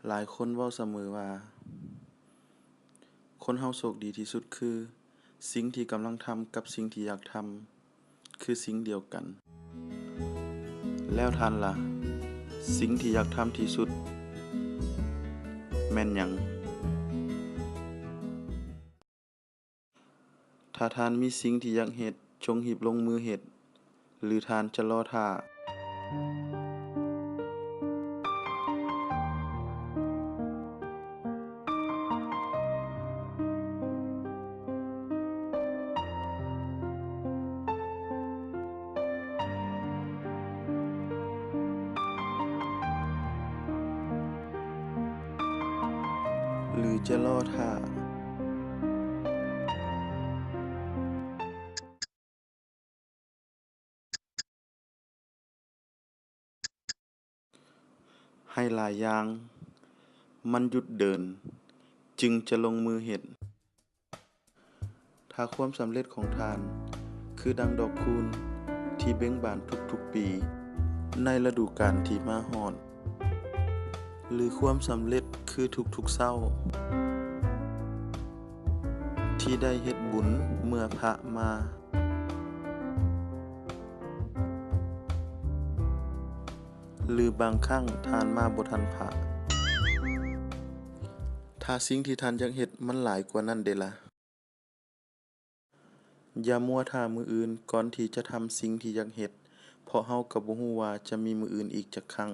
ຫຼາຍຄົນເວົ້າສະເໝີວ່າ ຄົນເຮົາໂຊກດີທີ່ສຸດຄື ສິ່ງທີ່ກຳລັງທຳກັບສິ່ງທີ່ຢາກທຳ ຄືສິ່ງດຽວກັນ. ແລ້ວທ່ານລະ? ສິ່ງທີ່ຢາກທຳທີ່ສຸດແມ່ນຫຍັງ? ຖ້າທ່ານມີສິ່ງທີ່ຢາກເຮັດ, ຈົ່ງຮີບລົງມືເຮັດ. ຫຼືທ່ານຈະລໍຖ້າ? ຫຼືຈະລໍຖ້າ? ໃຫ້ຫຼາຍຢ່າງມັນຢຸດເດີນ ຈຶ່ງຈະລົງມືເຮັດ. ຖ້າຄວາມສຳເລັດຂອງທ່ານຄືດັ່ງດອກຄູນທີ່ເບັ່ງບານທຸກໆປີໃນລະດູການທີ່ມາຮອດ, ຫຼືຄວາມສຳເລັດຄືທຸກໆເຊົ້າທີ່ໄດ້ເຮັດບຸນເມື່ອພະມາ. ຫຼືບາງຄັ້ງທ່ານມາບໍ່ທັນພະ. ຖ້າສິ່ງທີ່ທ່ານຢາກເຮັດມັນຫຼາຍກວ່ານັ້ນເດລະ? ຢ່າມົວຖ້າມື້ອື່ນກ່ອນທີ່ຈະທຳສິ່ງທີ່ຢາກເຮັດ, ເພາະເຮົາກໍບໍ່ຮູ້ວ່າຈະມີມື້ອື່ນອີກຈັກຄັ້ງ.